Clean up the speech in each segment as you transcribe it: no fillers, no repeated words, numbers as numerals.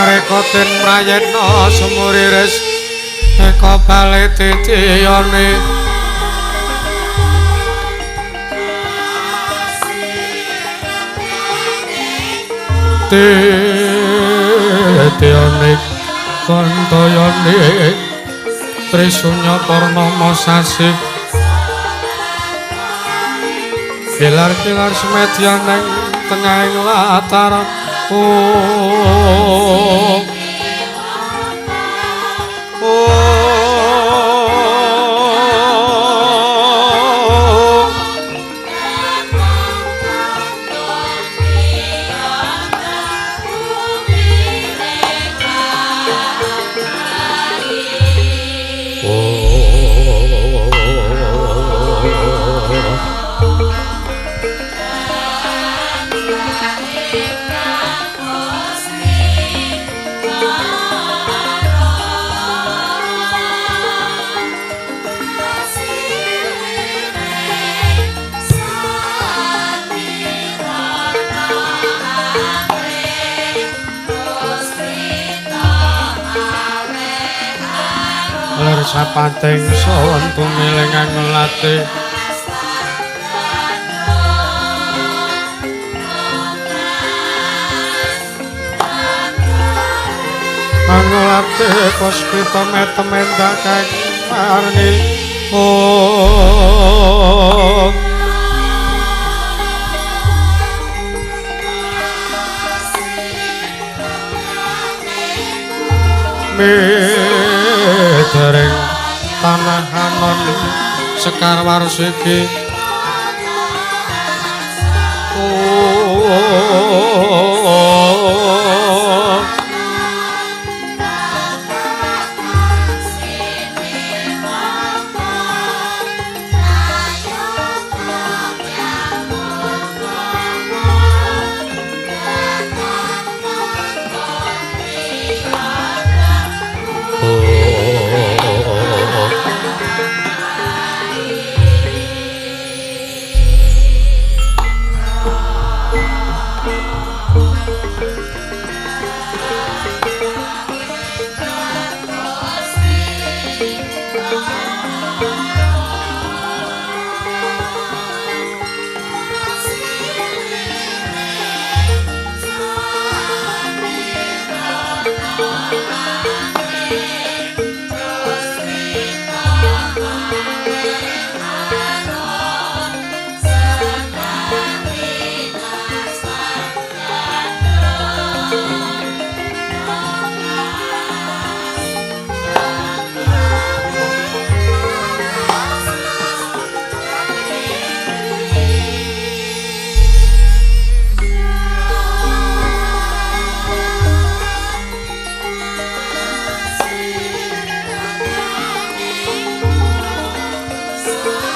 Ngareka den prayitna sumuriris eka bali titiyane. Titiyane kantayane Trisunya Purnama sasi kilar-kilar semedya neng tengahing latar. Oh, oh, sapating sawen tumiling anglate anglate puspita metemendak kang marni. Oh, midering tanah anon sekar warsiki. Oh,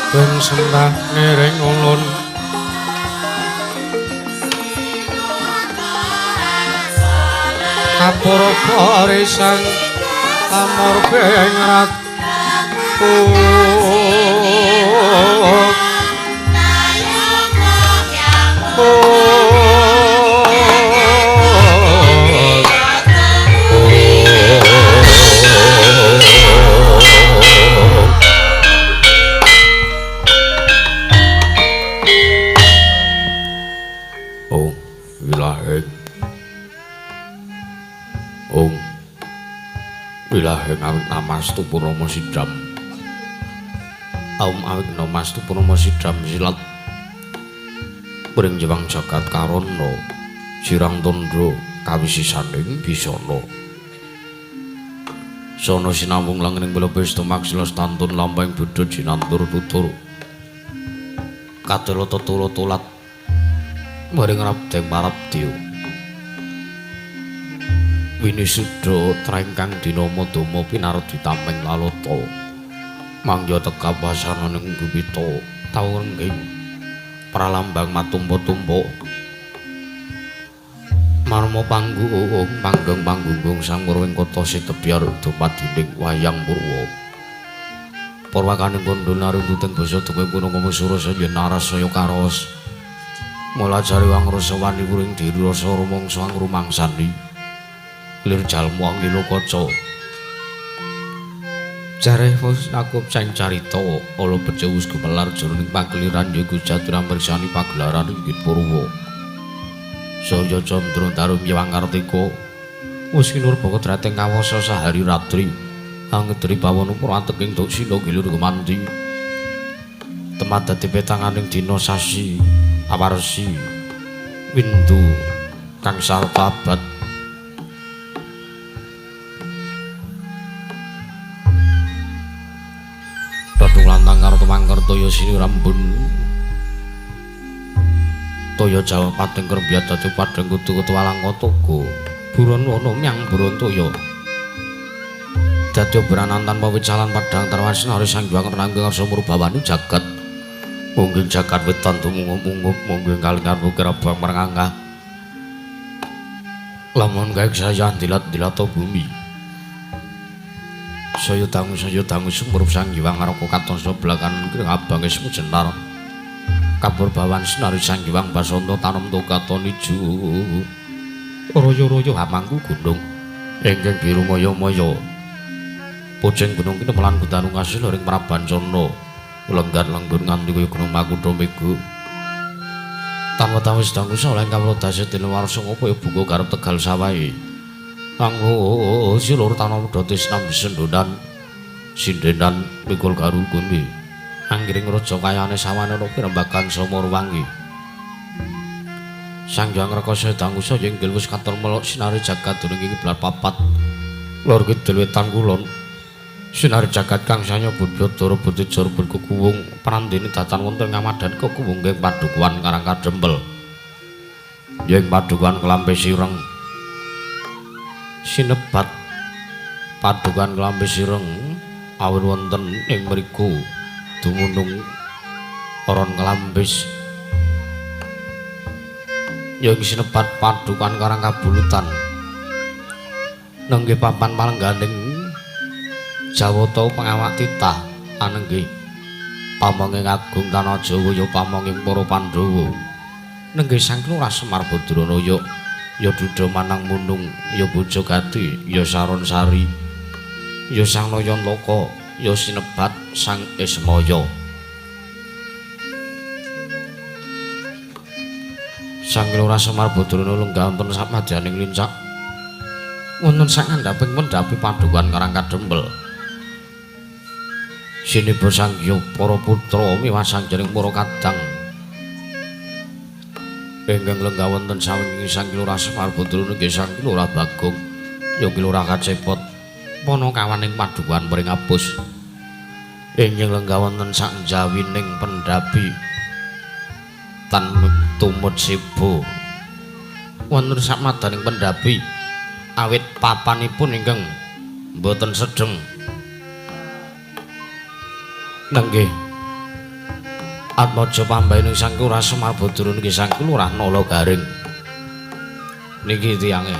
ben sembah ngiring ulun kapura barisan amur bengrat. Oh, wilaheng. Om wilaheng awit namastu purama sidam. Om awit namastu purama sidam silat. Pring jewang jagat karana jirang tandha kawisisaning bisana. Sono sinambung langening belebes tumaksila stantun lampahing buddha jinantur tutur. Kadala tetula tulat maring rabdeng marabdya. Winisuda trengkang dinama dama pinardi tameng lalata. Mangya tekap wasananing gupita tau rengging pralambang matumpa-tumpa. Marma panggung panggeng panggunggung sangurwing kota sitebyar dumadining wayang purwa. Purwakaning kandha naruntuting basa dewe punapa surasa yen narasaya karos. Mulajari wangrasa wani wuring diri rasa rumangsa angrumangsani. Lir jalma ngilo kaca. Jareh wis nakup sang carita ala bejo wis gumelar jroning pageliran yaiku jatur amriksani pagelaran inggih Purwa. Saya candra daru miwang kartika wis kinurba kodrateng kawasa sahari ratri. Angedri bawana prateking duksina gilir gumanti. Temat dadi petanganing dina sasi awarsi windu kang sarta abad. Dadung lantang karo tumangkerta sini rambun toya Jawa padeng krembyat dadi padeng kudu kutu walang kataga buron wana myang Brontoya dadi obranan tanpa wicalan padhang tarwas nari Sang Hyang Renangga ngarsa murbawani jagat mungkin jagat wetan tumungup-mungup mungkin kalingan ukir abang merangah lamun gaek saya dilat-dilat bumi saya dangu sumurup Sang Hyang Ngaraka katon sebelakan abang ismu jenar kabur bawan senari Sang Hyang Basanta tanem tokaton ijo royo-royo hamangku gunung ingkang biru maya-maya poceng gunung kinemelan gutanu kasil ring Prabancana lenggar-lenggur nganti kaya gunung Makutha mega tanpa tawis dangu saleh kawula dase dene warsa ngapa ya buka garep Tegal sawahe kanggo silur tanah wedotis nambi sendonan sindenan mikul garukune anggiring raja kayane sawane ana pirembagan Samurwangi Sang Hyang Rekasa Dangusa yenggil wis katon melok sinari jagat durung iki blat papat lor kidul wetan kulon sinari jagat kang sanya budya rebut rebut kekuwung prandene datan wonten ngamadan kekuwung ing padukuhan Karang Kadempel ing padukuhan Klampe Sireng sinebat padukuhan Klampe Sireng awit wonten ing mriku dumunung oron Klampis ing sinebat padukuhan Karang Kabulutan nenggih papan palengganing Jawata pengawak titah anenggih pamonging agung tanah Jawa ya pamonging para Pandhawa nenggih Sang Lurah Semar Badrana ya ya duda manang munung ya bojo gati ya saron sari ya Sang Nayantaka ya sinebat Sang Ismaya. Sang Lurah Semar Badrana lenggah wonten samadyaning lincak wonten sak ngandhaping mendhapi padukuhan Karang Kadempel. Sineba Sang Hyang para putra miwah sangjering para kadang ingkang lenggah wonten sawinging Sang Lurah Semar Badrana nggih Sang Lurah Bagong ya Ki Lurah Kacepot panakawaning padukuhan Pringapus ingkang lenggah wonten sak njawining pendhapi tan tumut sibo wonten sak madaning pendhapi awit papanipun ingkang mboten sedeng nenggih Atmaja pambahining Sang Lurah Semar Badrana nggih Sang Lurah Nala Garing niki tiyange.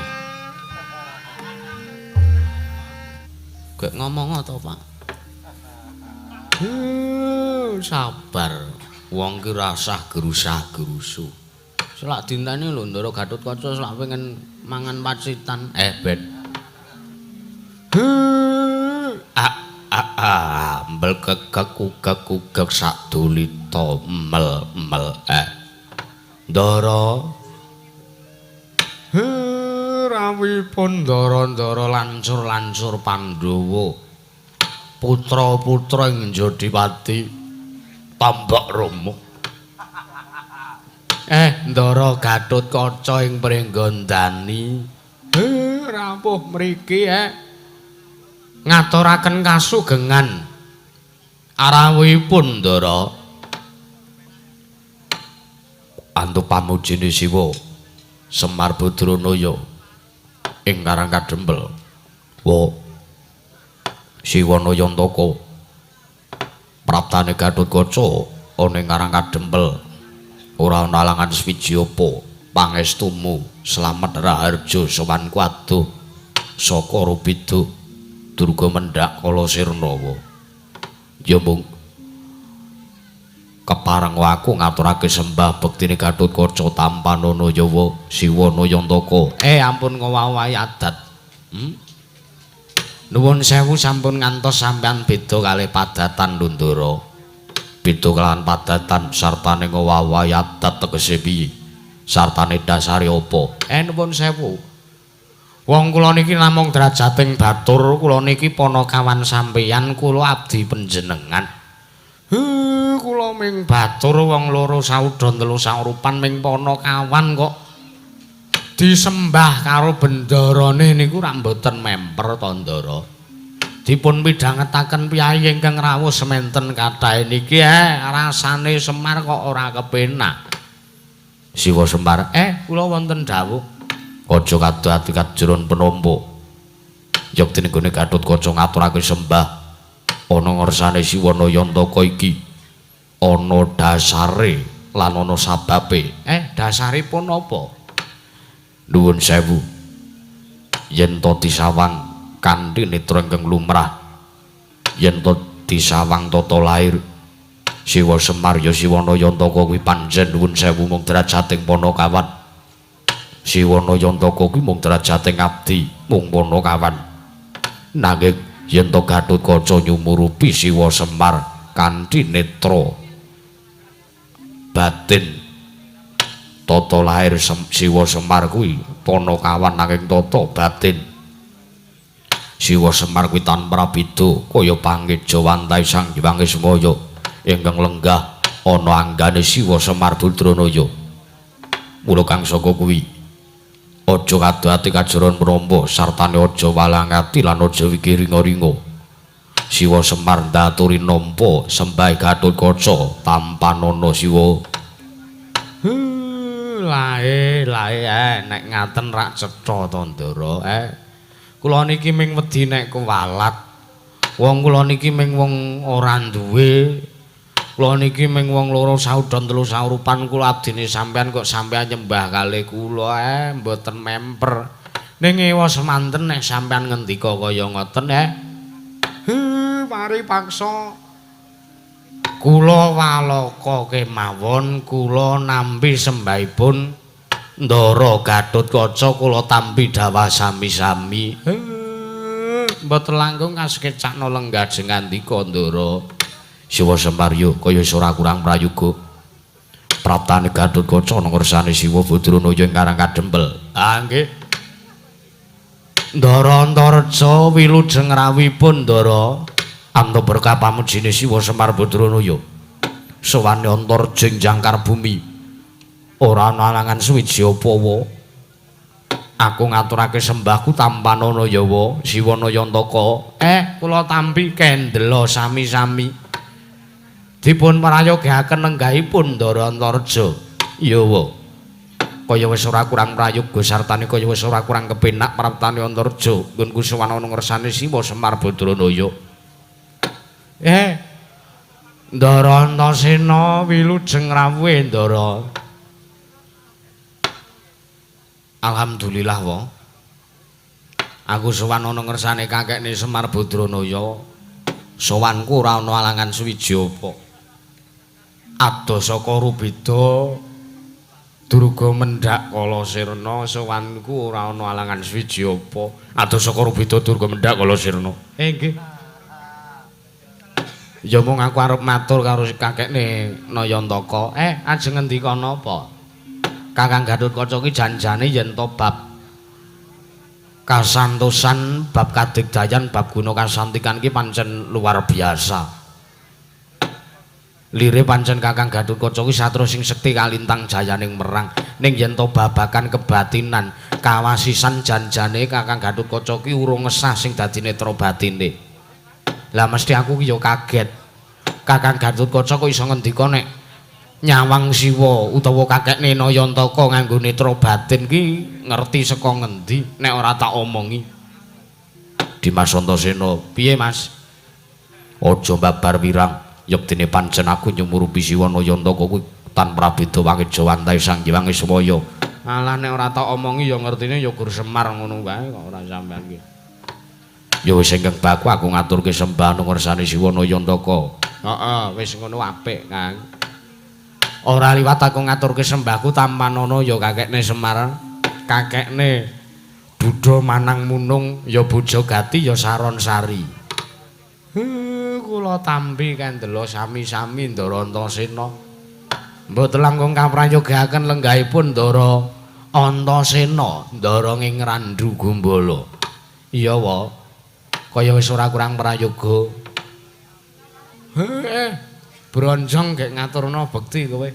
Gek ngomong to, Pak? Sabar. Wong ki rasah gerusah-gerusu. Selak dinteni lho Ndara Gatotkaca selak pengen mangan pacitan. Ben. Ambel kekek ugek-ugek sak dulita mel mel. Ndara. Rawuhipun ndara-ndara lancur-lancur Pandhawa. Putra-putra ing Jodipati Tambak Rama. Ndara Gatotkaca ing Pringgondani. Rawuh mriki ngaturaken kasugengan arawuhipun Ndara. Antuk pamujine Siwa Semar Badranaya ing Karang Kadempel. Wa Siwa Nayantaka praptane Gatotkaca ana ing Karang Kadempel. Ora ana alangan swiji apa pangestumu slamet raharja sowan kuwaduh saka Rubida Durga mendhak kala sirnawa. Ya mung kepareng aku ngaturake sembah bektine Gatotkaca tampanana yawa Siwa Nayantaka. Ampun ngowahi adat. Nuwun sewu sampun ngantos sampean beda kalih padatan lho Ndara. Beda kelawan padatan sartane ngowahi adat tegese piye? Sartane dasare apa? Nuwun sewu. Wong kula niki namung drajating batur, kula niki panakawan sampeyan, kula abdi panjenengan. Kula ming batur wong loro saudon telu saurupan ming panakawan kok disembah karo bendarane niku rak mboten memper to Ndara. Dipun midhangetaken piyayi ingkang rawuh sementen kathahe niki rasane Semar kok ora kepenak. Siwa Semar, kula wonten dawuh. Aja kadoh ati kajeron penampa. Yektine nggone Gatotkaca ngaturake sembah ana ngersane Siwa Nayantaka iki ana dasare lan ana sababe. Dasaripun apa? Nuwun sewu. Yen to disawang kanthi netra ingkang lumrah, yen to disawang tata lair Siwa Semar ya Siwa Nayantaka kuwi pancen nuwun sewu mung drajating panakawan. Siwa Nayantaka kuwi mung drajating abdi mung panakawan. Nanging yen to Gatotkaca nyumurupi Siwa Semar kanthi netra batin tata lahir Siwa Semar kuwi panakawan nanging tata batin Siwa Semar kuwi tanpa beda kaya pangeja wantai Sang Hyang Ismaya ingkang lenggah ana anggane Siwa Semar Badranaya. Mula kang saka kuwi aja kadoh ati kajeron menampa sartane aja walang ati lan aja wikiringa-ringa. Siwa Semar ndaturi nampa sembah Gatotkaca tampanana Siwa. Lae lae nek ngaten rak cetha to Ndara. Kula niki ming wedi nek kuwalat. Wong kula niki ming wong ora duwe. Kula niki ming wong loro saudon telu saurupan kula abdine sampean kok sampean nyembah kalih kula mboten memper. Ning ewa semanten nek sampean ngendika kaya ngoten Pari paksa kula walaka kemawon kula nampi sembahipun Ndara Gatotkaca kula tampi dawah sami-sami. Mboten langkung kasekecakno lenggah jengandika Ndara. Siwa Semar yo kaya ora kurang prayoga. Praptane Gatotkaca ana ngersane Siwa Badranaya ing Karang Kadempel. Ah nggih. Ndara Antareja wilujeng rawuhipun Ndara. Amta berkah pamujine Siwa Semar Badranaya. Sowane Antareja ing jangkar bumi. Ora ana alangan suwiji apa-apa. Aku ngaturake sembahku tampanana yawa Siwa Nayantaka. Kula tampi kendela sami-sami. Dipun prayogaken lenggahipun Ndara Antareja. Yawa. Kaya wis ora kurang prayoga sartane kaya wis ora kurang kepenak praptane Antareja nggonku sowan ana ngersane Siwa Semar Badranaya. Ndara Antasena wilujeng rawuhe Ndara. Alhamdulillah wa. Aku sowan ana ngersane kakekne Semar Badranaya. Sowanku ora ana alangan suwiji apa. Adoh saka Rubeda Durga mendhak kala sirna sowanku ora ana alangan suwiji apa. Adoh saka Rubeda Durga mendhak kala sirna. Nggih. Ya mung aku arep matur karo kakekne Nayantaka. Ajeng ngendika napa? Kakang Gatotkaca ki janjane yen to bab kasantosan, bab kadigdayan, bab guna kasantikan ki pancen luar biasa. Lire pancen Kakang Gatotkaca ki satru sing sekti kalintang jayaning merang. Ning yen to babakan kebatinan, kawasisan janjane Kakang Gatotkaca ki urung ngesah sing dadi netra batine. Lah mesti aku ki ya kaget. Kakang Gatotkaca kok iso ngendika nek nyawang Siwa utawa kakekne Nayantaka nganggo netra batin ki ngerti saka ngendi nek ora tak omongi. Dimas Antasena, piye Mas? Aja babar wirang. Yektine pancen aku nyumurupi Siwa Nayantaka kuwi tanpa beda wangeja wantai Sang Hyang Ismaya. Alah nek ora tak omongi ya ngertine ya Gur Semar ngono wae kok ora sampean ki. Ya wis ingkang baku aku ngaturke sembah nang ngersane Siwa Nayantaka. Heeh, wis ngono apik, Kang. Ora liwat aku ngaturke sembahku tampanana ya kakekne Semar, kakekne Duda manang munung ya Bojogati ya Saron Sari. Kula tampi kandela sami-sami Ndara Antasena. Mboten langkung kaprayogaaken lenggahipun Ndara Antasena, Ndara ing Randhu Gombala. Iya wa. Kaya wis ora kurang prayoga. Heeh. Bronjong gek ngaturna bekti kowe.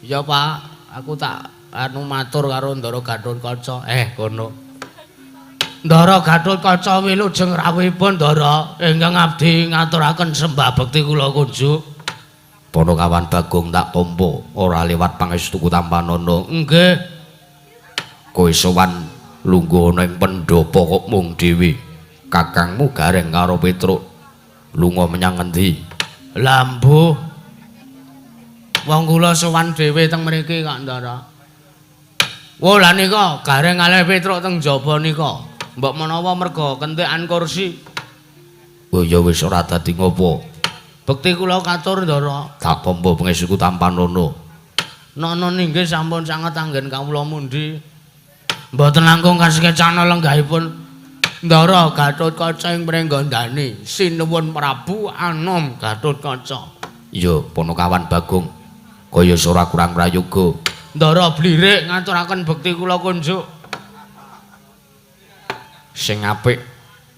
Iya, Pak, aku tak anu matur karo Ndara Gathotkaca. Kono. Ndara Gathotkaca wilujeng rawuhipun Ndara ingkang abdi ngaturaken sembah bekti kula kunjuk. Panakawan Bagong tak tampa ora liwat pangestuku tampanana. Nggih. Kowe sowan lungguh ana ing pendhapa kok mung dhewe. Kakangmu Gareng karo Petruk lunga menyang endi? Lah mbuh. Wong kula sowan dhewe teng mriki kok Ndara. Wo lah nika Gareng kalih Petruk teng jaba nika. Mbok menawa merga kentekan kursi. Oh ya wis ora dadi ngopo. Bekti kula katur Ndara. Tak tampa pangestuku tampanana. Nono ninggih sampun sanget anggen kawula mundi. Mboten langkung kasekecana lenggahipun Ndara Gathotkaca ing Pringgondani. Sinuwun Prabu Anom Gathotkaca. Iya, Panakawan Bagong. Kaya ora kurang prayoga. Ndara blirik ngaturaken bekti kula kunjuk. Sing apik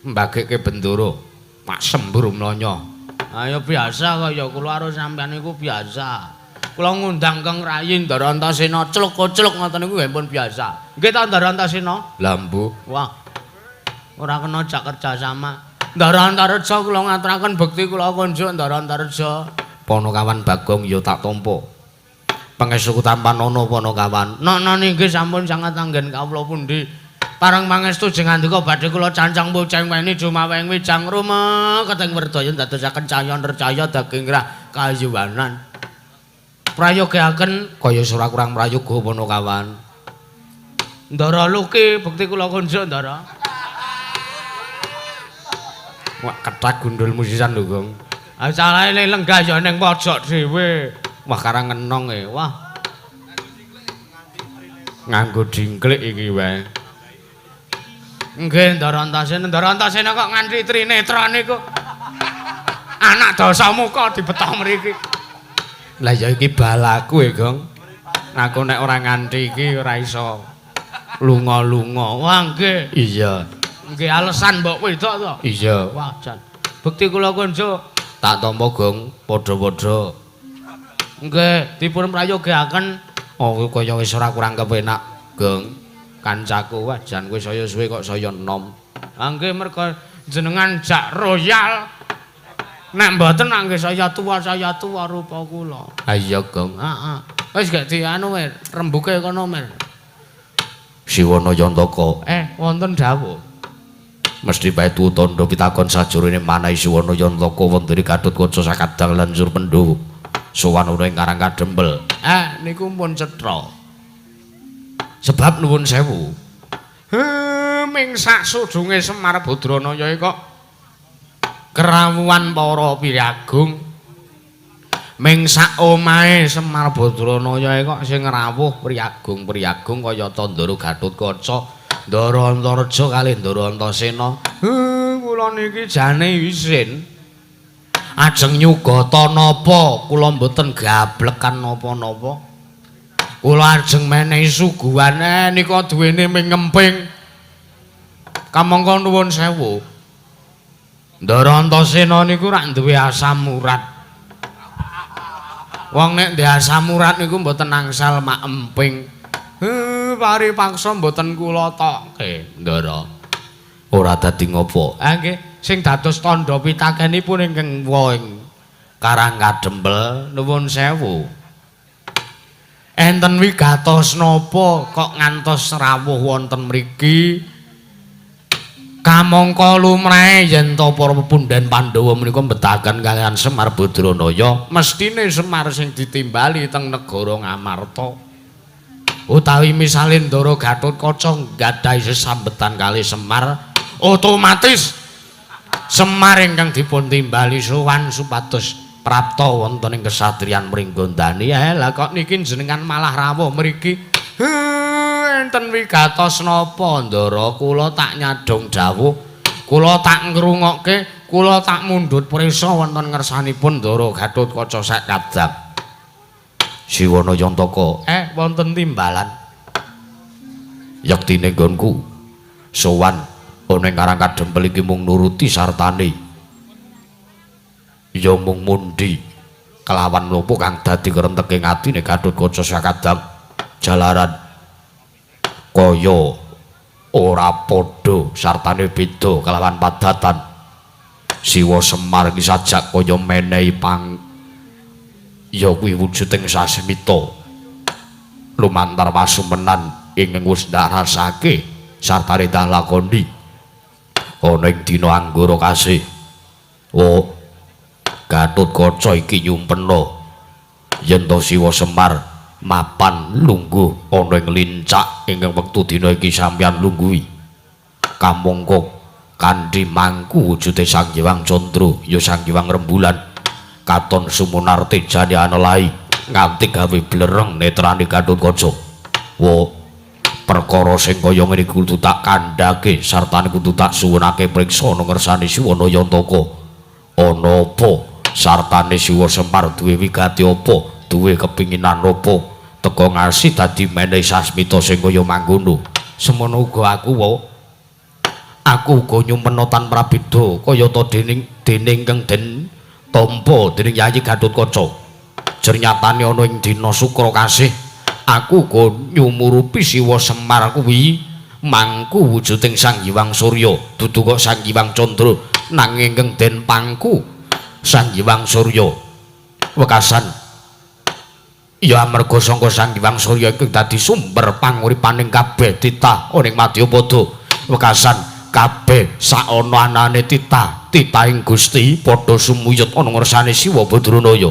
mbagekke bendara, mak sembur mlanya. Ayo biasa kaya kula karo sampeyan niku biasa. Kula ngundang Kang Rayi Ndara Antasena cluk-cluk ngoten niku nggih pun biasa. Nggih ta Ndara Antasena? Lah mbuh. Wah. Ora kena jak kerja sama. Ndara Antareja kula ngaturaken bekti kula kunjuk Ndara Antareja. Panakawan Bagong ya tak tampa. Pangestuku tampanana Panakawan. Nono nggih sampun sanget anggen kawula pundi. Pareng pangestu jeng andika badhe kula cancang boceng weni jumaweng wijang ruma keteng werdaya ndadosaken cahya nrecaya daging rah kayuwanan. Prayogaken kaya ora kurang prayoga Panakawan. Ndara Luki bekti kula kunjuk Ndara. Wah kethak gundulmu sisan lho, Gong. Ah salahe lenggah ya ning pojok dhewe. Wah karang ngenong e. Wah. Nganggo dingklik iki wae. Nggih Ndara Antasena, Ndara Antasena kok nganti trinetra niku. Anak Dasamuka dibeto mriki. Lah ya iki balaku e, Gong. Aku nek ora nganti iki ora iso lunga-lunga. Wah nggih. Iya. Nggih alesan mbok wedok to? Iya. Wah jan. Bekti kula kunjuk. Tak tampa, Gong, padha-padha. Nggih, dipun prayogaken. Oh kaya wis ora kurang kepenak, Gong. Kancaku wah jan kowe saya suwe kok saya enom. Ah nggih merga jenengan jak royal. Nek mboten nggih saya tua rupa kula. Ha iya, Gong. Heeh. Wis gak dianu mer, rembuke kono mer. Siwana Yantaka. Wonten dawuh. Mesti bae tandha pitakon sajrone manahi Siwana Yantaka wonten Gathotkaca sakadang lan Sur Pandhawa. Sowan ana ing Karang Kadempel. Niku pun cetha. Sebab nuwun sewu. Ming sak sudunge Semar Badranaya kok kerawuhan para piragung. Ming sak omahe Semar Badranaya kok sing rawuh priyagung-priyagung kaya Ndara Gathotkaca, Ndara Antareja kalih Ndara Antasena. Kula niki jane isin. Ajeng nyugata napa kula mboten gablekan napa-napa. Kula ajeng menehi suguhan nika duwene ming ngemping. Kamangka nuwun sewu. Ndara Antasena niku rak duwe asam urat. Wong nek ndek asam urat niku mboten angsal mak emping. Paripaksa mboten kula tokke, Ndara. Ora dadi ngopo. Ah nggih, sing dados tandha pitakenipun ingkang ing Karang Kadempel nuwun sewu. Enten wigatos napa kok ngantos rawuh wonten mriki? Kamangka lumrahe yen to para pepundhen Pandhawa menika mbetaken kaliyan Semar Badranaya, mestine Semar sing ditimbali teng negara Ngamarta. Utawi misale Ndara Gathotkaca nggadahi sesambetan kalih Semar, otomatis Semar ingkang dipun timbali sowan supados prapta wonten ing kesatriyan Pringgondani. Lah kok niki jenengan malah rawuh mriki? Enten wigatos napa, Ndara? Kula tak nyadhong dawuh, kula tak ngrungokke, kula tak mundhut prisa wonten ngersanipun Ndara Gatotkaca sakadang. Siwana Yantaka, wonten timbalan. Yektine nggonku sowan ana ing Karang Kadempel iki mung nuruti sartane. Ya mung mundi kelawan nopo kang dadi krenteg ing atine Gatotkaca sakadang jalaran kaya ora padha sartane beda kelawan padatan. Siwa Semar iki sajak kaya menehi pang ya kuwi wujuding sasmita lumantar pasumenan ingkang wis ndak rasake sartane dah lakoni ana ing dina Anggara kasih. Oh, Gatotkaca iki nyumpena yen to Siwa Semar mapan lungguh ana ing lincak ingkang wektu dina iki sampeyan lungguhi kamangka kanthi mangku wujude Sang Hyang Candra ya Sang Hyang Rembulan katon sumunarte jane anelahi nganti gawe blereng netrane Gatotkaca. Wo, perkara sing kaya ngene iki kudu tak kandhake sartane kudu tak suwunake priksa ana ngersane Siwana Yantaka. Ana apa sartane Siwa Semar duwe wigati apa, duwe kepinginan apa teka ngasih dadi menehi sasmita sing kaya mangkono. Semono uga aku, wo. Aku uga nyumpena tan prabeda kayata dening ingkang den tampa dening Yayi Gatotkaca. Jernyatane ana ing dina Sukra kasih aku uga nyumurupi Siwa Semar kuwi mangku wujuding Sang Hyang Surya, dudu kok Sang Hyang Candra, nanging ingkang den pangku Sang Hyang Surya. Wekasan ya amarga sangka Sang Hyang Surya ingkang dadi sumber panguripaning kabeh titah ana ing Madyapada. Wekasan kabeh saana anane titah titahing Gusti padha sumuyut ana ngersane Siwa Badranaya.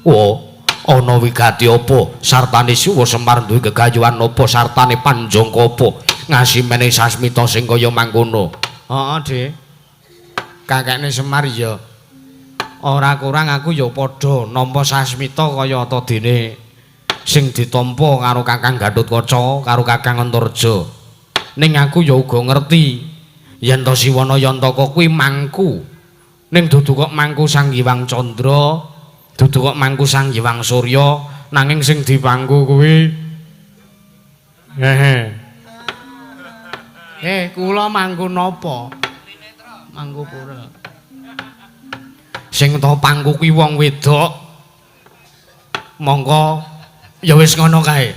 Wo, ana wigati apa sartane Siwa Semar duwe gegayuhan apa sartane panjangka apa ngasi menehi sasmita sing kaya mangkono. Heeh, Dik. Kakekne Semar ya ora kurang aku ya padha nampa sasmita kaya ta dene sing ditampa karo Kakang Gatotkaca karo Kakang Antarja. Ning aku ya uga ngerti yen to Siwana Yantaka kuwi mangku. Ning dudu kok mangku Sang Hyang Candra, dudu kok mangku Sang Hyang Surya, nanging sing dipangku kuwi kula mangku napa? Mangku pura. Sing to pangku kuwi wong wedok. Mongko ya wis ngono kae.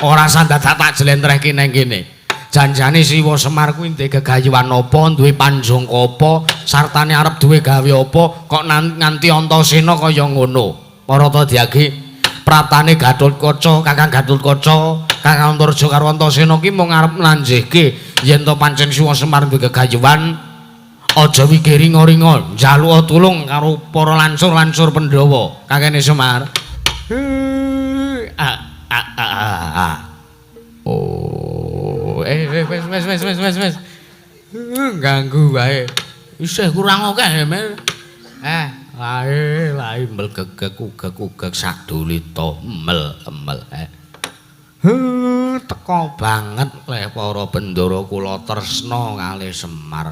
Ora sandadak tak jlentrehke nang kene. Janjane Siwa Semar kuwi ndek gegayuhan apa, duwe panjangka apa, sartane arep duwe gawe apa, kok nganti Antasena kaya ngono. Para Tadyagi, praptane Gatotkaca, Kakang Gatotkaca, Kakang Antarja karo Antasena ki mung arep nglanjehke yen to pancen Siwa Semar duwe gegayuhan, aja wigih ringa-ringa, njaluk tulung karo para lancur-lancur Pandhawa. Kakene Semar. Oh, wis wis wis wis wis wis. Ganggu wae. Isih kurang akeh, Mel. Lae lae mel gegek ugek-ugek sadulita mel emel. Teka banget leh para bendara kula tresna kalih Semar.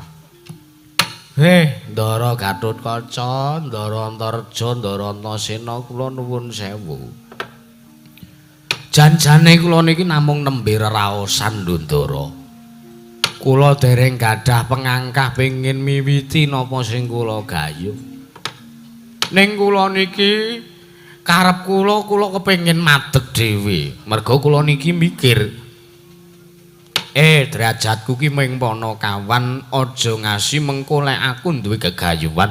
Ndara Gatotkaca, Ndara Antarja, Ndara Antasena kula nuwun sewu. Janjane kula niki namung nembe reraosan lho Ndara. Kula dereng gadah pengangkah pengin miwiti napa sing kula gayuh. Ning kula niki karep kula, kula kepengin madeg dhewe. Merga kula niki mikir, derajatku ki ming panakawan, aja ngasi mengko lek aku duwe gegayuhan,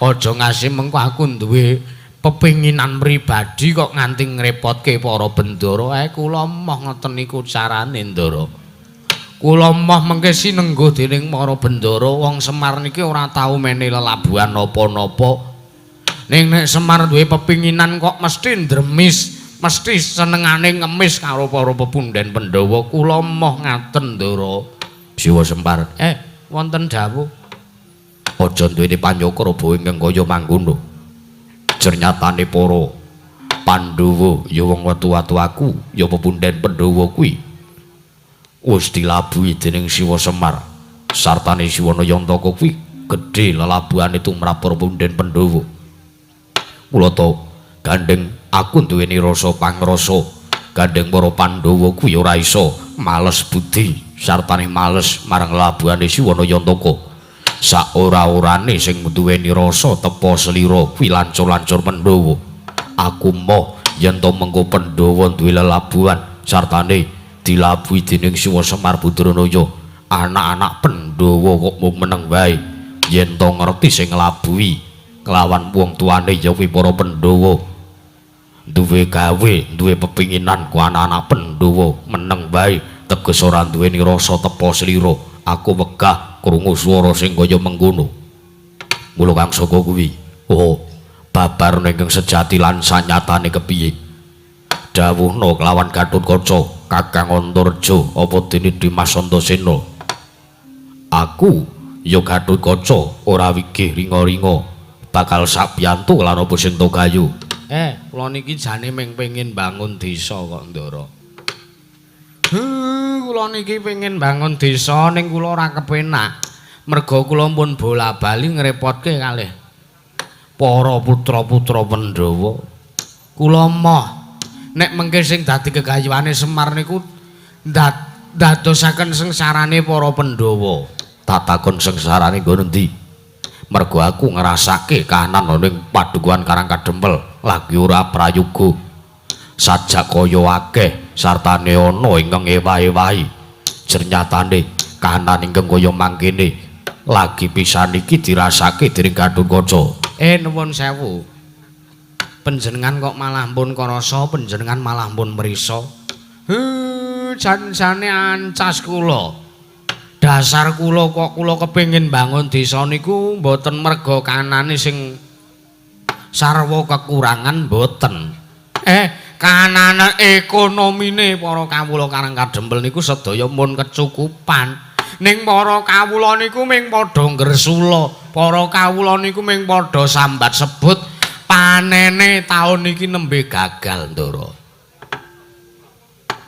aja ngasi mengko aku duwe pepinginan pribadi kok nganti ngrepotke para bendara. Kula moh ngoten niku carane, Ndara. Kula moh mengke sinengguh dening para bendara. Wong Semar niki ora tau menehi lelabuhan napa-napa. Ning nek Semar duwe pepinginan kok mesti ndremis, mesti senengane ngemis karo para pepunden Pandhawa. Kula moh ngaten, Ndara. Siwa Semar, wonten dawuh. Aja duweni panyokra ingkang kaya mangkono. Jernyatane para Pandhawa ya wong wetu-watu aku, ya pepunden Pandhawa kuwi Wis dilabuhi dening Siwa Semar sartane Siwa Nayantaka kuwi gedhe lelabuhane tumrap para punden Pandhawa. Mula to gandeng aku duweni rasa pangrasa gandeng para Pandhawa kuwi ora iso males budi sartane males marang lelabuhane Siwa Nayantaka. Saora-orane sing duweni rasa tepa slira kuwi lancur-lancur Pandhawa. Aku moh yen to mengko Pandhawa duwe lelabuhan sartane dilabuhi dening Siwa Semar Badranaya, anak-anak Pandhawa kok mung meneng wae. Yen to ngerti sing nglabuhi kelawan wong tuane ya kuwi para Pandhawa. Duwe gawe, duwe pepinginan ku anak-anak Pandhawa meneng wae teges ora duweni rasa tepa slira. Aku wegah krungu swara sing kaya mengkono. Mula Kang Saka kuwi, oh, babar ingkang sejati lan sanyatane kepiye? Dawuhna kelawan Gathotkaca, Kakang Antarja, apa dene Dimas Antasena? Aku ya Gathotkaca ora wigih ringa-ringa bakal sabiyantu lan apa sing gayu. Kula niki jane mung pengin bangun desa kok, Ndara. Kula niki pengin bangun desa ning kula ora kepenak. Merga kula pun bola-bali ngrepotke kalih para putra-putra Pandhawa. Kula moh nek mengke sing dadi gegayuhane Semar niku ndadosaken sengsarane para Pandhawa. Tak takon sengsarane nggon endi? Mergo aku ngrasake kahanan ana ning padukuhan Karang Kadempel lagi ora prayoga. Sajak kaya akeh sartane ana ingkang ewah-ewahi. Jernyatane kahanan ingkang kaya mangkene lagi pisan iki dirasake dening Gathotkaca. Nuwun sewu. Panjenengan kok malah pun karasa, panjenengan malah pun mrisa. Jan-jane ancas kula. Dasar kula kok kula kepengin bangun desa niku mboten merga kanane sing sarwa kekurangan mboten. Kanane ekonomine para kawula Karang Kadempel niku sedaya mun kecukupan. Ning para kawula niku ming padha ngresula, para kawula niku ming padha sambat sebut panene taun iki nembe gagal, Ndara.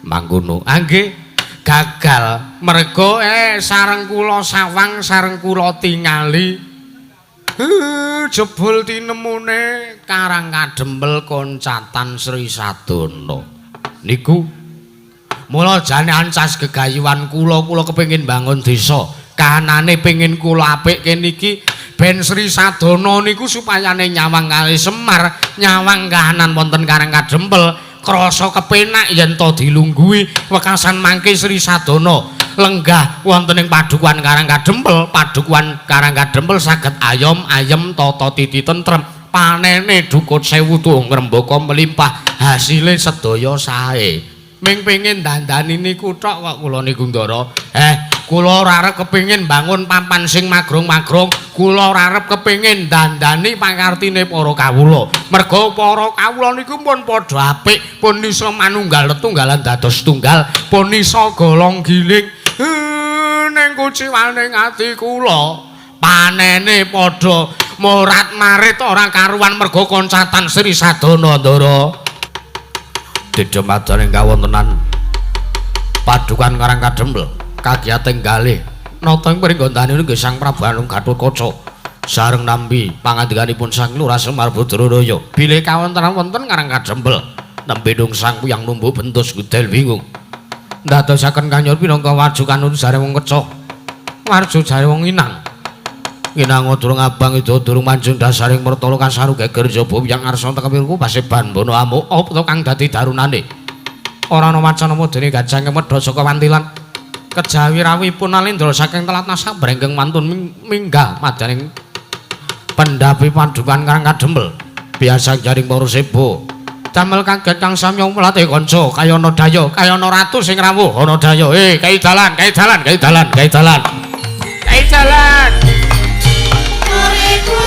Mangkono. Ah nggih, gagal. Merga sareng kula sawang, sareng kula tingali. Jebul tinemune Karang Kadempel koncatan Sri Sadana. Niku mula jane ancas gegayuhan kula, kula kepengin bangun desa. Kahanane pengin kula apikke niki ben Sri Sadana niku supayane nyawang kali Semar, nyawang kahanan wonten Karang Kadempel krasa kepenak yen to dilungguhi wekasan mangke Sri Sadana lenggah wonten ing padukuhan Karang Kadempel, padukuhan Karang Kadempel saged ayom ayem tata titi tentrem, panene dukut sewu tuung ngrembaka melimpah, hasile sedaya sae. Ming pengin dandani niku tok kok kula niku, Ndara. Kula ora arep kepengin bangun papan sing magrong-magrong, kula ora arep kepengin dandani pakartine para kawula. Merga para kawula niku pun padha apik, pun iso manunggal tetunggalan dados tunggal, pun iso golong giling. Ning kuciwane ati kula, panene padha morat-marit ora karuan merga koncatan Sri Sadana, Ndara. Dedemadaning kawontenan padukan Karang Kadempel kagiyating galih nata ing pringgondane nggih Sang Prabu Anung Gathotkaca sareng nampi pangandikanipun Sang Lurah Semar Badranaya bilih kawontenan wonten Karang Kadempel nembe dung sang puyang numbuk bentus gudel bingung ndadosaken kanyor pinangka warju kanun jare wong kecoh warju jare wong inang inang durung abang ida durung manjung dasaring mertala kasaru geger jaba wiyang arsa tekepirku paseban bono amuk apa kang dadi darunane ora ana wacana dene gajah kemedha saka wantilan kejawi rawuhipun Alendra saking telat nasak brengkeng mantun minggah madaning pendhapi padukan Karang Kadempel biasa jaring para sebo damel kaget kang samya mlate kanca kayana daya kayana ratu sing rawuh ana daya kai dalan kai dalan kai dalan kai dalan kai dalan. Lestari,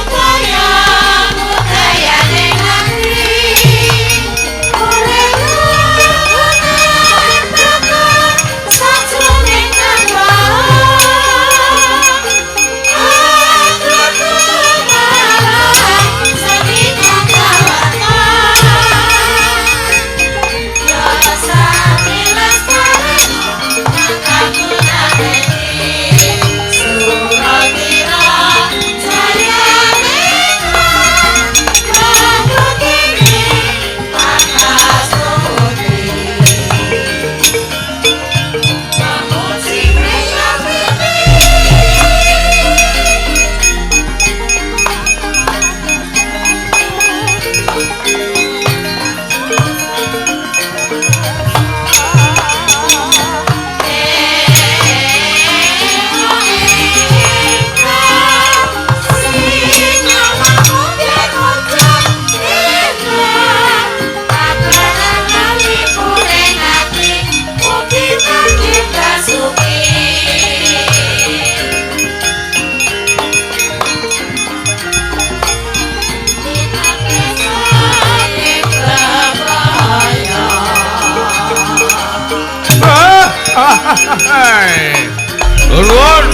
Nuwun.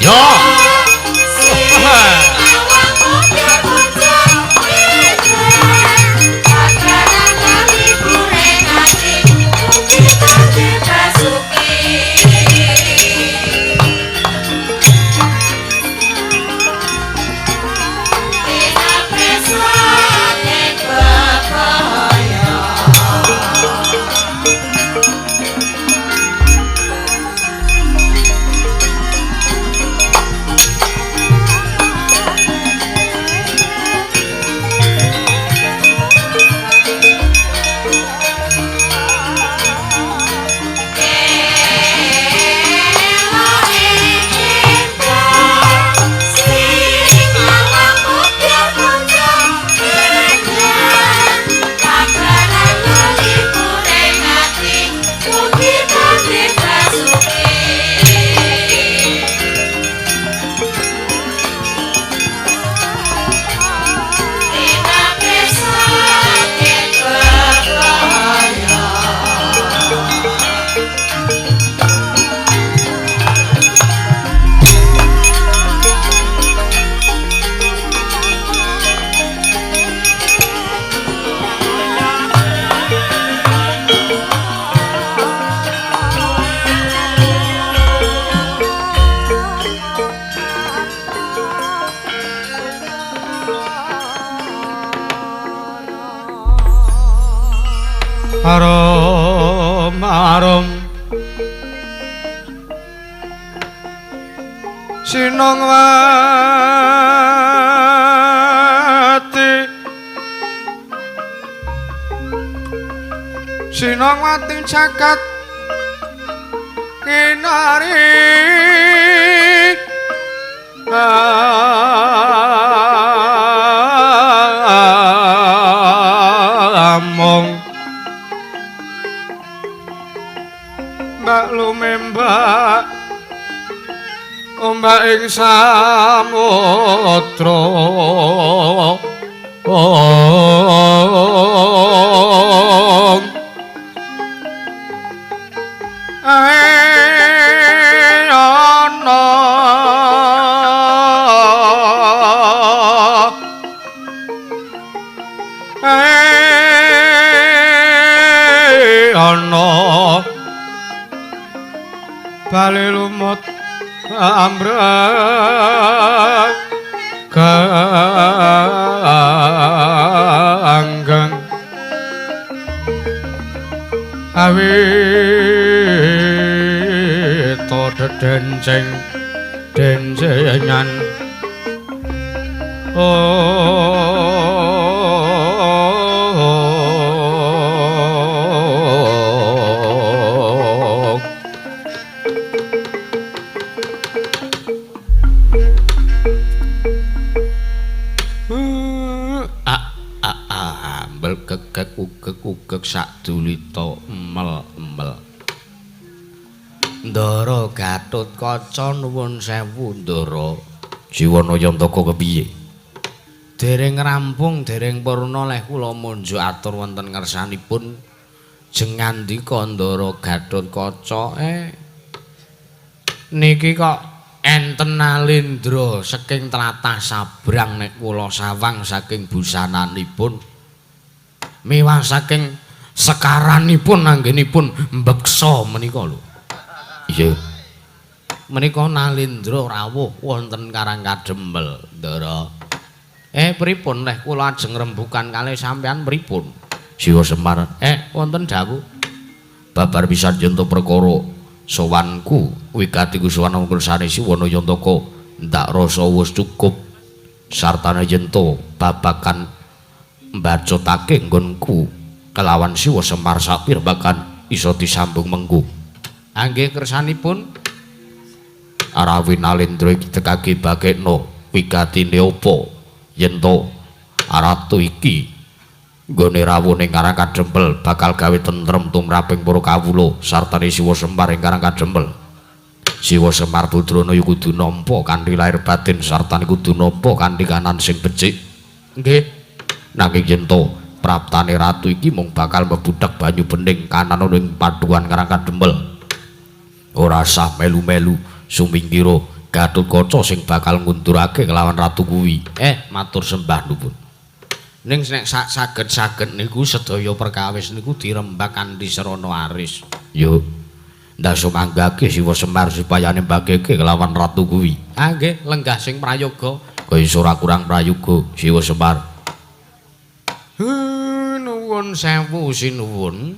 Yo. Arum arum Sinongwati Sinongwati jagat kinari among Mbak lumembak ombak ing samudra ana ana bali lumut ambrek ganggeng awito dedenceng dencengan Ugek-ugek sadulita emel-emel. Ndara Gatotkaca nuwun sewu Ndara. Jiwana Yantaka kepiye? Dereng rampung, dereng purna leh kula munjuk atur wonten ngersanipun jeng ngandika Ndara Gatotkaca. Niki kok enten Nalendra saking tlatah Sabrang nek kula sawang saking busananipun. Miwah saking sekaranipun anggenipun mbeksa menika lho. Iya. Menika Nalendra rawuh wonten Karang Kadempel, Ndara. Pripun leh kula ajeng rembukan kalih sampean pripun? Siwa Semar. Wonten dawuh. Babar pisan yen to perkara sowanku wigati kusuwan kersane Siwana Yantaka ndak rasa wis cukup sartane yen to babakan mbacutake nggonku kelawan Siwa Semar sapirbakan iso disambung mengku. Angge kersanipun Arawi Nalendra iki tekake bagekno wigatine apa yen to ratu iki nggone rawuh ning Karang Kadempel bakal gawe tentrem tumraping para kawula sartane Siwa Semar ing Karang Kadempel. Siwa Semar Putrana ya kudu nampa kanthi lahir batin sartane kudu nampa kanthi kanan sing becik. Nggih. Nanging yen to praptane ratu iki mung bakal mebudhek banyu bening kanan ana ing paduan Karang Kadempel. Ora sah melu-melu sumingkira Gatotkaca sing bakal ngundurake kelawan ratu kuwi. Matur sembah nuwun. Ning nek sak saged-saged niku sedaya perkawis niku dirembak kanthi srana aris. Yo. Ndak sumanggake Siwa Semar supaya nembakake kelawan ratu kuwi. Ah nggih, lenggah sing prayoga. Kaya ora kurang prayoga Siwa Semar. Nuwun sewu sinuwun.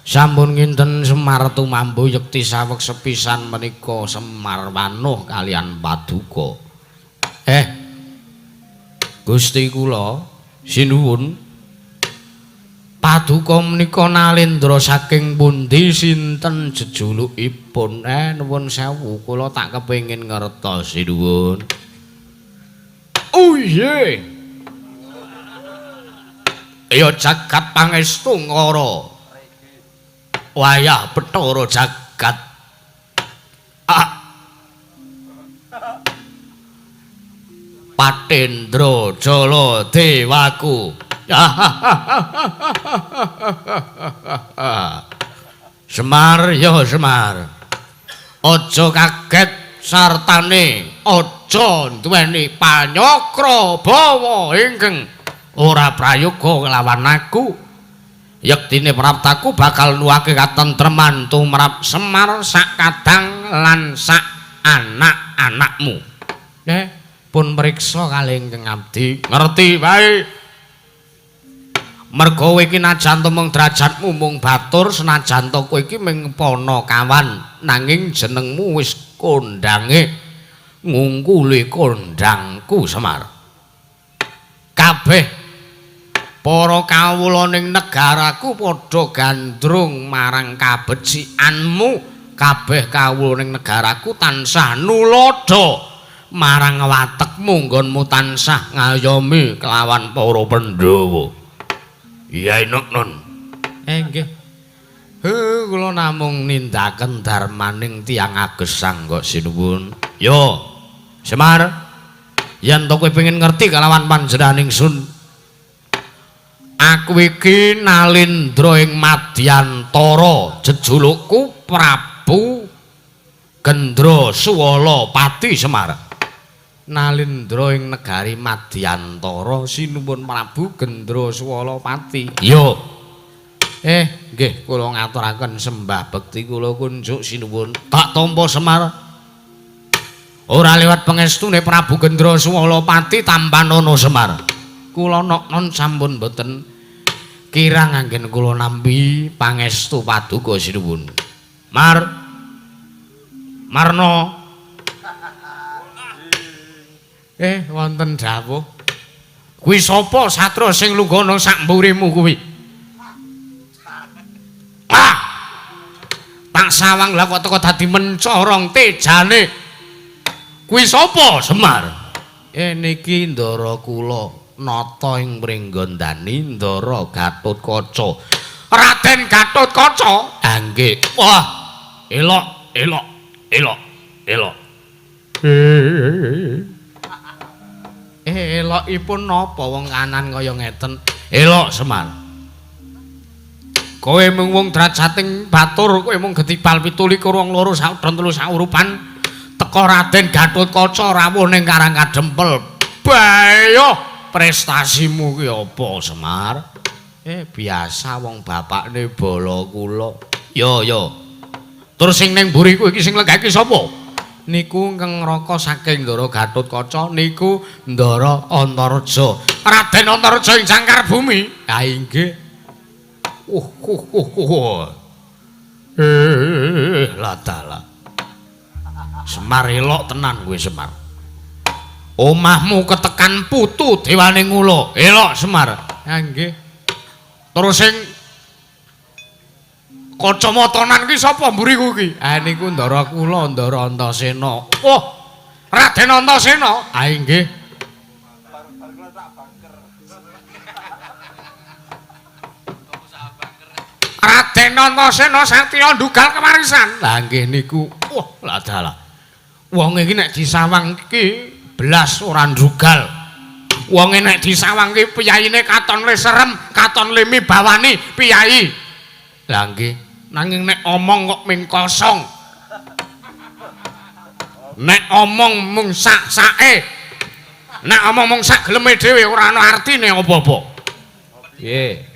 Sampun nginten Semar tumambu yekti saweg sepisan menika Semar wanuh kalian paduka. Gusti kula sinuwun. Paduka menika nalendra saking pundi sinten jejulukipun? Nuwun sewu kula tak kepengin ngertos sinuwun. Oh iya. Ya jagat pangestu ngara. Wayah Bathara jagat. Ah. Patendra Jala Dewaku. Semar ya Semar. Aja kaget sartane aja duweni panyakra bawa ingkang ora prayoga nglawan aku. Yektine praptaku bakal nuwake katentreman tumrap Semar sak kadang lan sak anak-anakmu. Pun priksa kalih ingkang abdi. Ngerti wae. Merga kowe iki najan to mung derajatmu mung batur, senajan to kowe iki mung panakawan, nanging jenengmu wis kondange ngungkuli kondangku Semar. Kabeh para kawula ning negaraku padha gandrung marang kabecikanmu. Kabeh kawula ning negaraku tansah nuladha marang watekmu nggonmu tansah ngayomi kelawan para Pandhawa. Iya inuk nun. Nggih. Kula namung nindaken darmaning tiyang agesang kok sinuwun. Yo, Semar. Yen to kowe pengin ngerti kelawan panjenengan ingsun, aku iki nalindra ing Madyantara, jejulukku Prabu Gendra Suwala Pati Semar. Nalindra ing negari Madyantara, sinuwun Prabu Gendra Suwala Pati. Yo. Nggih, kula ngaturaken sembah bekti kula kunjuk sinuwun. Tak tampa Semar. Ora liwat pengestune Prabu Gendra Suwala Pati tampanono Semar. Kula noknon sampun boten kirang anggen kula nampi pangestu paduka sinuwun. Mar. Marno. Wonten dawuh. Kuwi sapa satra sing lungguhana sak mburimu kuwi? Ah! Tak sawang lah kok teko dadi mencorong tejane. Kuwi sapa Semar? Niki ndara kula nata ing Pringgondani ndara Gatotkaca. Raden Gatotkaca? Ah nggih. Wah, elok, elok, elok, elok. Elokipun napa wong kanan kaya ngeten? Elok Semar. Kowe mung wong drajating batur, kowe mung getibal 27 wong loro saudon telu saurupan teka Raden Gatotkaca rawuh ning Karang Kadempel. Bayo prestasimu ki apa Semar? Biasa wong bapakne bala kula. Yo yo. Terus sing ning mburi kuwi iki sing lenggah iki sapa? Niku ingkang ngraka saking Ndara Gatotkaca niku Ndara Antareja. Raden Antareja ing Jangkar Bumi. Ha inggih. Lah dalah. Semar elok tenan kowe Semar. Omahmu ketekan putu dewane ngula. Elok Semar. Ha nggih. Terus sing kacamatanan ki sapa mburiku ki? Ha niku ndara kula Ndara Antasena. Oh, Raden Antasena. Ha inggih. Raden Antasena satya ndugal kewarisan. Lah nggih niku. Wah, Lah dalah. Wong iki nek disawang iki blas ora ndrugal. Wonge nek disawang ki piyayine katon le serem, katon le mibawani piyayi. Lah nggih, nanging nek omong kok ming kosong. Nek omong mung sak-sake. Nek omong mung sak geleme dhewe ora ana artine apa-apa. Piye?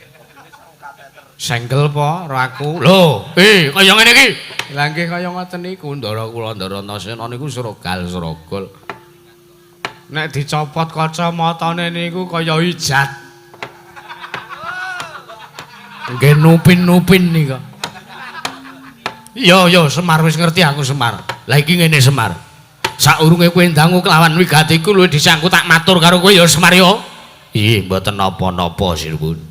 Senggel po karo aku. Lho, kaya ngene iki. Lah nggih kaya ngoten niku, ndara kula ndara Antasena niku srogal-srogol. Nek dicopot kacamatane niku kaya ijat. Nggih nupin-nupin nika. Iya, iya, Semar wis ngerti aku Semar. Lah iki ngene Semar. Saurunge kowe ndangu kelawan wigatiku luwih dhisik aku tak matur karo kowe ya Semar ya. Iya, mboten napa-napa Sinuwun.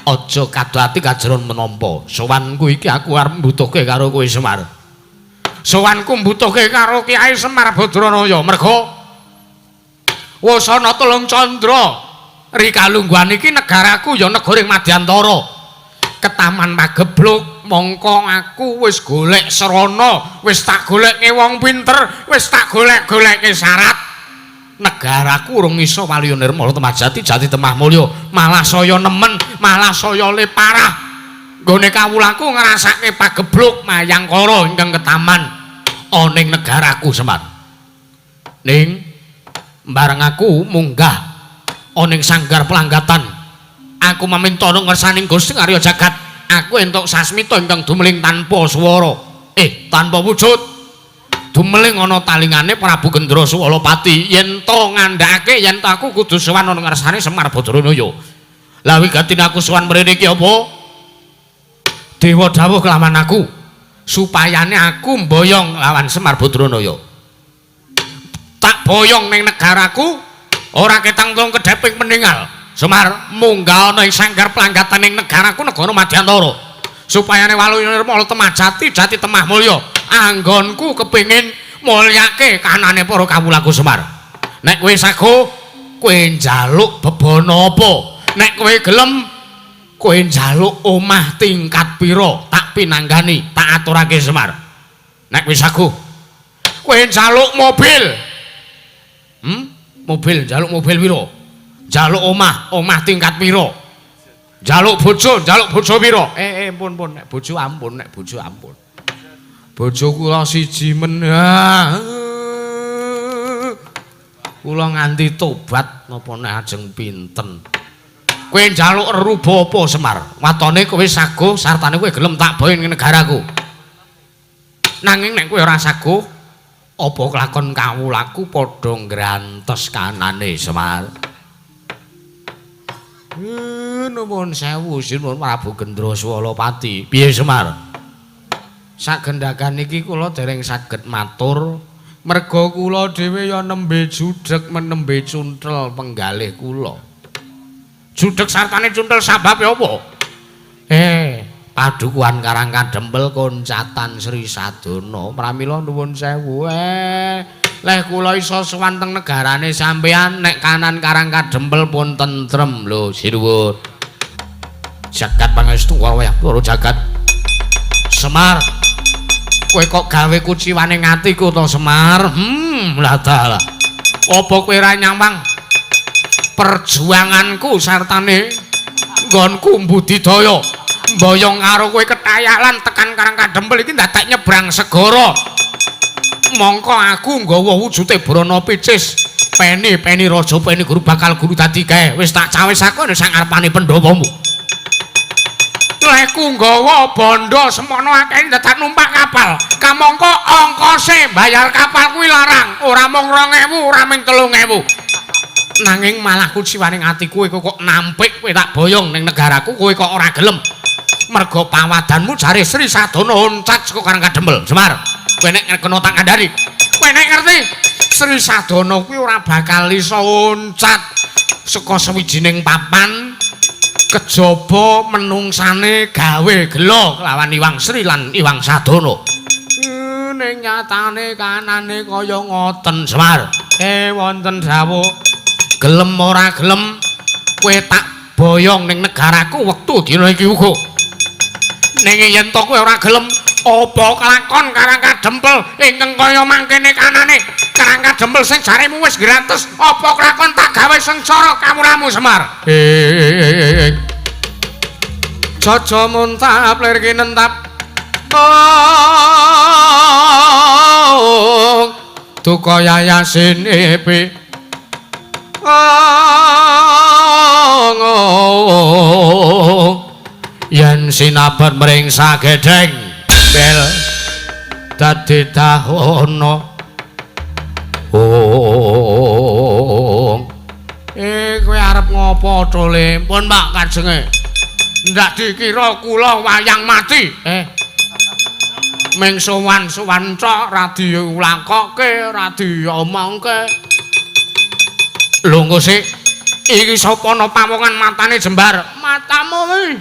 Aja kado ati kajeron menampa. Sowanku iki aku arep mbutuhke karo kowe Semar. Sowanku mbutuhke karo Kyai Semar Badranaya merga wasana telung candra rikalungguhan iki negaraku ya negara ing Madyantara. Ketaman Pagebluk mongko aku wis golek srana, wis tak golekke wong pinter, wis tak golek-golekke syarat. Negaraku urung iso waliya nirmala temah jati jati temah mulya, malah saya nemen, malah saya le parah. Nggone kawulaku ngrasake pagebluk mayangkara ingkang ketaman ana ing negaraku Semar. Ning bareng aku munggah ana ing sanggar pelanggatan, aku maminta ana ngersaning Gusti Arya Jagat, aku entuk sasmita ingkang dumeling tanpa swara, tanpa wujud. Dumeling ana talingane Prabu Gendra Suwalapati yen to ngandhakake yen to aku kudu sowan ana ngarsane Semar Badranaya. Lah wigatine aku sowan mrene iki apa? Dewa dawuh kelawan aku supayane aku mboyong lawan Semar Badranaya. Tak boyong ning negaraku ora ketang tulung kedheping meninggal. Semar munggah ana ing sanggar pelanggatan ning negaraku negara Madyantara. Supayane waluya nirmala temah jati jati temah mulya. Anggonku kepingin mulyake kanane para kawulaku Semar. Nek kowe sago, kowe njaluk bebana apa? Nek kowe gelem, kowe njaluk omah tingkat pira? Tak pinanggani, tak aturake Semar. Nek kowe sago, kowe njaluk mobil. Mobil, njaluk mobil pira? Njaluk omah, omah tingkat pira? Njaluk bojo, njaluk bojo pira? Pun pun, nek bojo ampun, nek bojo ampun. Bojo kula siji men. Kula nganti tobat napa nek ajeng pinten. Kowe njaluk ruba apa Semar? Watone kowe sago sartane kowe gelem tak boyong ning negaraku. Nanging nek kowe ora sago, apa kelakon kawulaku padha ngrantes kanane Semar? Nuwun sewu sinuwun Prabu Gendra Suwalapati. Piye Semar? Sagendhagan iki kula dereng saged matur merga kula dhewe ya nembe judheg menembe cuntel penggalih kula. Judheg sartane cuntel sababe apa? Padukuhan Karang Kadempel koncatan Sri Sadana. Pramila nuwun sewu. Leh kula iso sowan teng negarane sampeyan nek kanan Karang Kadempel pun tentrem lho sinuwun. Jagat pangestu wayah loro jagat. Semar, kowe kok gawe kuciwane atiku to Semar? Lah dalah. Apa kowe ora nyawang perjuanganku sartane nggonku mbudidaya mboyong karo kowe ketayalan tekan Karang Kadempel iki ndadak nyebrang segara. Mongko aku nggawa wujude Brana Picis. Peni peni raja peni guru bakal guru dadi kae. Wis tak cawisake ning sangarepane pendhawamu. Leku nggawa bondo semono akeh dadak numpak kapal. Kamangka ongkose bayar kapal kuwi larang, ora mung 2000, ora mung 3000. Nanging malah kuciwaning atiku kowe kok nampik kowe tak boyong ning negaraku kowe kok ora gelem. Merga pawadanmu jare Sri Sadana oncat saka Karang Kadempel. Semar, kowe nek kena tak kandhani. Kowe nek ngerti Sri Sadana kuwi ora bakal iso oncat saka sawijining papan kejaba menungsane gawe gela kelawan Iwang Sri lan Iwang Sadana. Ning nyatane kanane kaya ngoten Semar. Wonten dawuh gelem ora gelem kowe tak boyong ning negaraku wektu dina iki uga. Ning yen to kowe ora gelem Apa kelakon Karang Kadempel ingkang kaya mangkene kanane? Karang Kadempel sing jaremu wis gratis, apa kelakon tak gawe sengsara kawulamu Semar? Jaja muntap lir kinentap. Duka yayasin epi. Yen sinabat mring sagedheng bel dadi dahono. Kowe arep ngopo tole? Pun Pak kajenge. Ndak dikira kula wayang mati. Ming sowan-sowan cok ra diulakoke, ra diomongke. Lho engko sik iki sapa ana pawongan matane jembar? Matamu kuwi.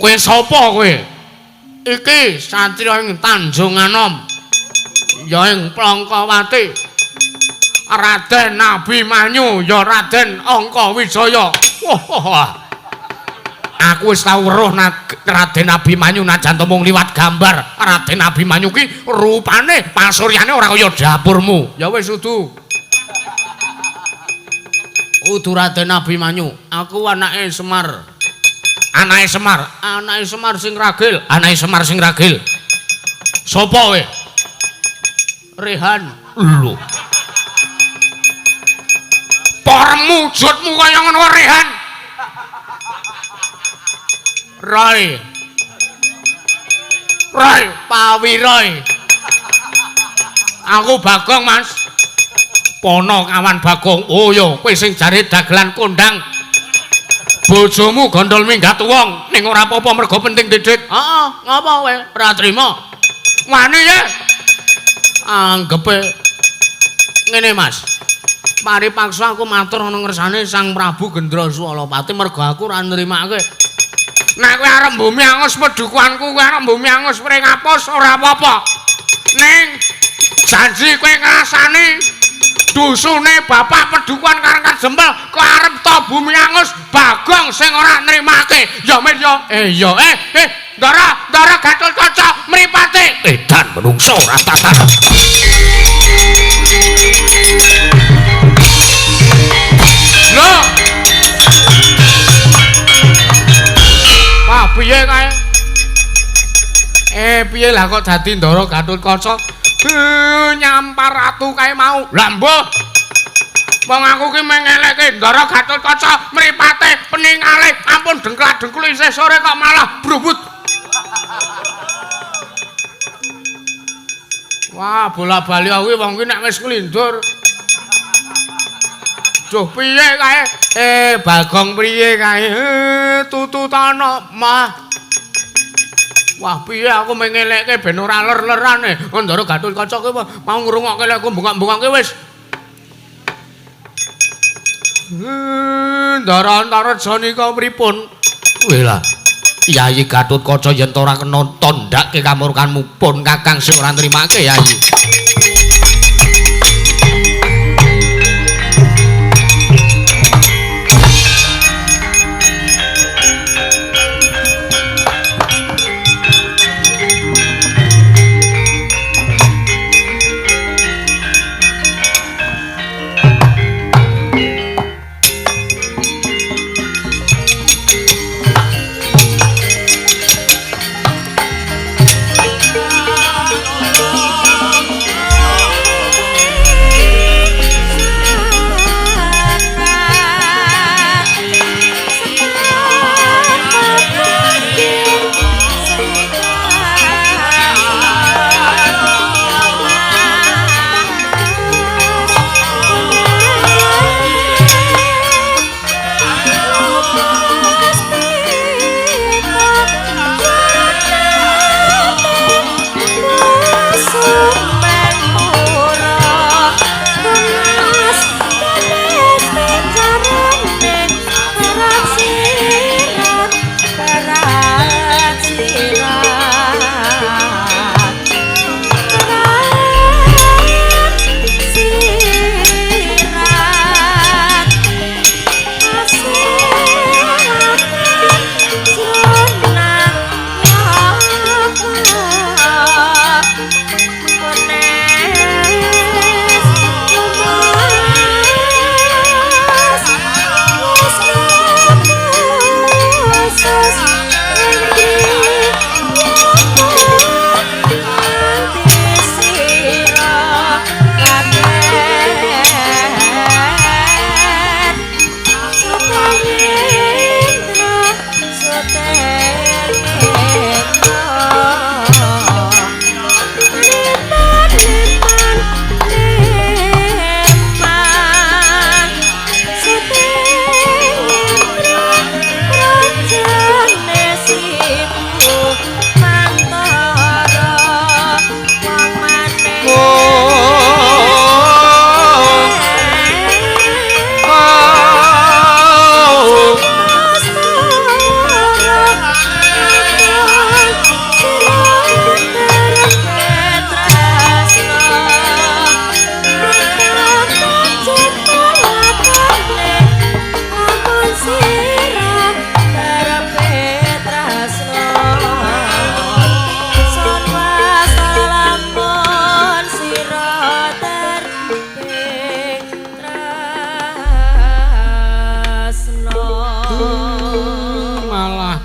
Kowe sapa kowe? Iki satriya ing Tanjung Anom. Ya ing Plangkawati. Raden Abimanyu ya Raden Angkawijaya. Wah. Aku wis tau weruh Raden Abimanyu najan mung liwat gambar. Raden Abimanyu ki rupane pasuryane ora kaya dapurmu. Ya wis udu. Udu Raden Abimanyu. Aku anake Semar. Anake Semar, anake Semar sing ragil, anake Semar sing ragil. Sopo kowe? Rehan. Lho. Pormu wujudmu kaya ngono Rehan. Roy. Roy, Pawiroy. Aku Bagong, Mas. Pono kawan Bagong. Oh yo, kowe sing jare dagelan kondang. Bojomu gondol minggat wong, ning ora apa-apa mergo penting didik. Heeh, ngapa kowe? Ora trima. Wani ye. Anggepe ngene, Mas. Mari paksa aku matur ana ngersane Sang Prabu Gendra Swalapati mergo aku ora nrimake. Nek kowe arep mbumi angus pedukuanku, kowe arep mbumi angus pring apus ora apa-apa. Ning janji kowe ngrasani dusune bapak pedukuhan Karang Kadempel kowe arep to bumi angus Bagong sing ora nrimake. Ya mir ya. Ya Ndara, Ndara Gatotkaca mripate. Edan menungso ora tatan. Lho. Wah, piye kae? Piye lah kok dadi Ndara Gatotkaca? Nyampar ratu kae mau. Lah mbuh. Wong aku ki mengelekke Ndara Gatotkaca mripate peningale ampun dengklak-dengkul isih sore kok malah brubut. Wah, bola-bali aku wong ki nek wis nglindur. Duh, piye kae? Bagong piye kae? Tututana mah. Wah, piye aku mengelekke ben ora ler-lerane. Ndara Gatotkaca ki mau ngrungokke lek aku bengok-bengokke wis. Ndara Antareja nika pripun? Weh lah. Yayi Gatotkaca yen to ora kena tondhake kamurkanmu pun Kakang sing ora nrimake Yayi.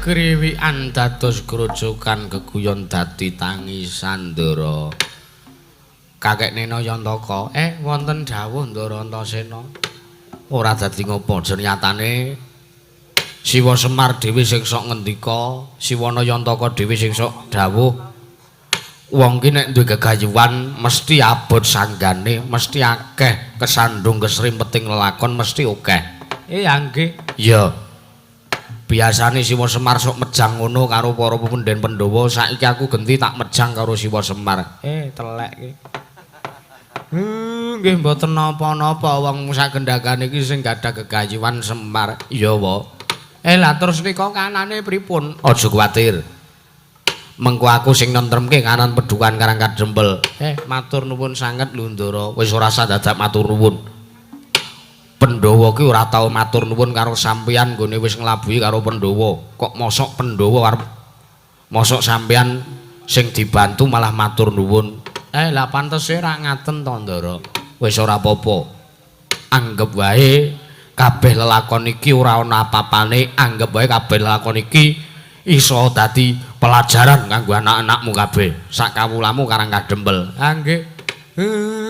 Griwikan dados grojogan geguyon dadi tangisan Ndara. Kakek Nena Yantaka, wonten dawuh Ndara Antasena. Ora dadi ngopo nyatane Siwa Semar dhewe sing sok ngendika, Siwana Yantaka dhewe sing sok dawuh. Wong ki nek duwe gegayuhan mesti abot sanggane, mesti akeh kesandung kesrimpeting lelakon mesti akeh. Ya nggih. Iya. Biasane Siwa Semar sok mejang ngono karo para pepundhen Pandhawa, saiki aku genti tak mejang karo Siwa Semar. Telek ki. Nggih mboten napa-napa wong sagendhagane iki sing gadah gegayuhan Semar. Iya, wa. Lah terus nika kanane pripun? Aja kuwatir. Mengko aku sing nentremke kanan pedukan Karang Kadempel. Matur nuwun sanget lho Ndara. Wis ora usah dadak matur nuwun. Pandhawa ki ora tau matur nuwun karo sampeyan nggone wis nglabuhi karo Pandhawa. Kok mosok Pandhawa arep mosok sampeyan sing dibantu malah matur nuwun. Lah pantese ra ngaten to Ndara. Wis ora apa-apa. Anggep wae kabeh lelakon iki ora ana apa-apane, anggep wae kabeh lelakon iki iso dadi pelajaran kanggo anak-anakmu kabeh. Sak kawulamu Karang Kadempel. Ha nggih.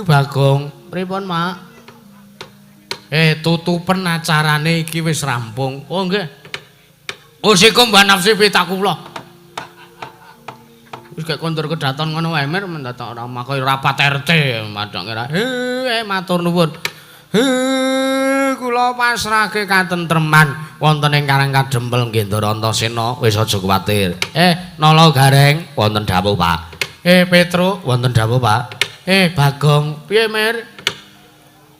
Bagong, pripun, Mak? Tutupen acarane iki wis rampung. Oh nggih. Usikum wa nafsi fi taqullah. Wis gek kondur kedaton ngono wae mir mendadak ora maka rapat RT madhok kira. Matur nuwun. Kula pasrahke katentreman wonten ing Karang Kadempel nggih Ndara Antasena wis aja kuwatir. Nala Gareng wonten dawuh, Pak. Petruk wonten dawuh, Pak. Bagong piye Mir?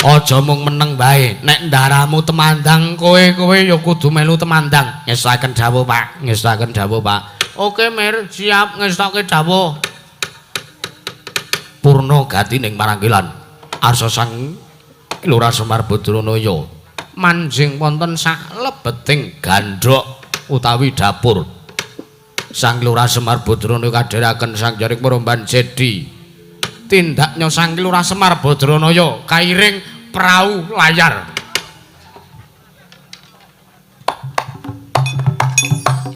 Aja mung meneng wae. Nek ndaramu temandang kowe ya kudu melu temandang. Ngestokaken dawuh, Pak. Ngestokaken dawuh, Pak. Oke Mir, siap ngestokke dawuh. Purna gatining maranggilan arsa Sang Lurah Semar Badranaya manjing wonten saklebeting gandhok utawi dapur. Sang Lurah Semar Badranaya kadheraken Sang Jarik Maromban Jedi. Tindaknya Sang Lurah Semar Badranaya kairing prau layar.